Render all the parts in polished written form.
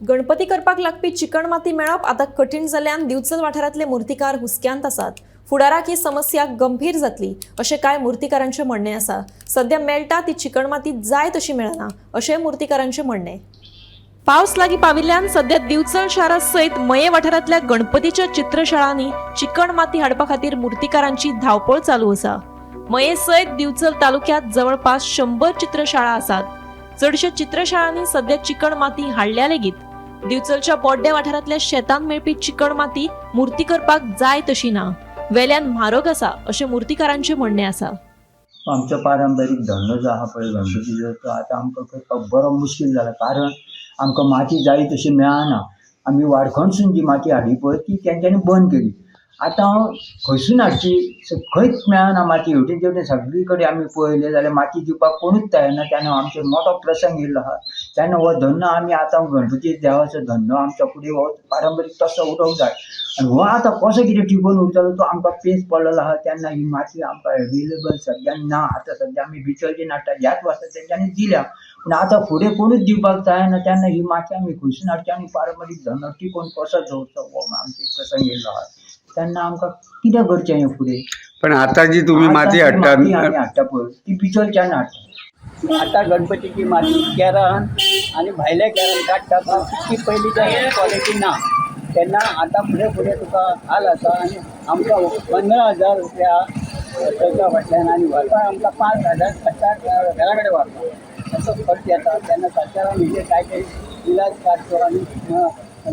गणपती करपाक लागपी चिकण माती मेळप आतां कठीण जाल्ल्यान दिवचल वाठारांतले मुर्तीकार हुस्क्यांत आसात. फुडाराक ही समस्या गंभीर जातली अशें कांय मुर्तीकारांचें म्हणणें आसा. सध्या मेळटा ती चिकण माती जाय तशी मेळना अशें मुर्तीकारांचें म्हणणें. पावस लागीं पाविल्ल्यान सध्या दिवचल शारा सयत मये वाठारांतल्या गणपतीच्या चित्रशाळांनी चिकण माती हाडपा खातीर मुर्तीकारांची धांवपळ चालू आसा. मये सयत दिवचल तालुक्यांत जवळपास 100 चित्रशाळा आसात. चडश्या चित्रशाळांनी सध्या चिकण माती हाडल्या लेगीत. दिवचलच्या बोड्डे वाठारांतल्या शेतांत मेळपी चिकण माती मूर्ती करपाक जाय तशी ना, वेल्यान म्हारग आसा अशें मुर्तीकारांचें म्हणणें आसा. आमचो पारंपारीक धंदो जो आहा पळय गणपतीचो, तो आतां आमकां करपाक बरो मुश्कील जाला, कारण आमकां माती जाय तशी मेळना. आमी वारखंडसून जी माती हाडली पळय ती तेंच्यांनी बंद केली. आतां खंयसून हाडची, खंयच मेळना माती. हेवटेन तेवटेन सगळी कडेन आमी पळयलें जाल्यार माती दिवपाक कोणूच तयार ना. तेन्ना आमचेर मोटो प्रसंग येयल्लो आहा. तेन्ना हो धंदो आमी आतां गणपती देवाचो धंदो आमच्या फुडें हो पारंपारीक तसो उरोंक जाय आनी हो आतां कसो कितें टिकोवन उरतलो तो आमकां पेच पडलेलो आहा. तेन्ना ही माती आमकां एवेलेबल सद्या ना. आतां सद्या आमी बिचलची हाडटा, ह्याच वर्सा तेंच्यांनी दिल्या, पूण आतां फुडें कोणूच दिवपाक तयार ना. तेन्ना ही माती आमी खंयसून हाडची आनी पारंपारीक धंदो टिकोवन कसो दवरचो हो आमचो प्रसंग येयल्लो आहा. तेन्ना आमकां कितें करचें हें फुडें? पण आता जी तुम्ही माती आतां जी माती आमी हाडटा हाडटा पळय ती बिचलच्यान हाडटा. आतां गणपतीची माती केरान आनी भायल्या केरान काडटा, पूण तितकी पयलींच्या क्वॉलिटी ना. तेन्ना आतां फुडें फुडें तुका हाल आसा आनी आमकां 15,000 रुपया खर्चा फाटल्यान आनी व्हरपाक आमकां 5,000 खर्चाक घरा कडेन व्हरपाक असो खर्च येता. तेन्ना सरकारान हेजेर काय तरी इलाज काडचो आनी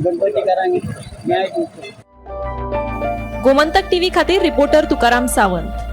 गणपतीकारांक न्याय दिवचो. गोमंतक टीव्ही खातीर रिपोर्टर तुकाराम सावंत.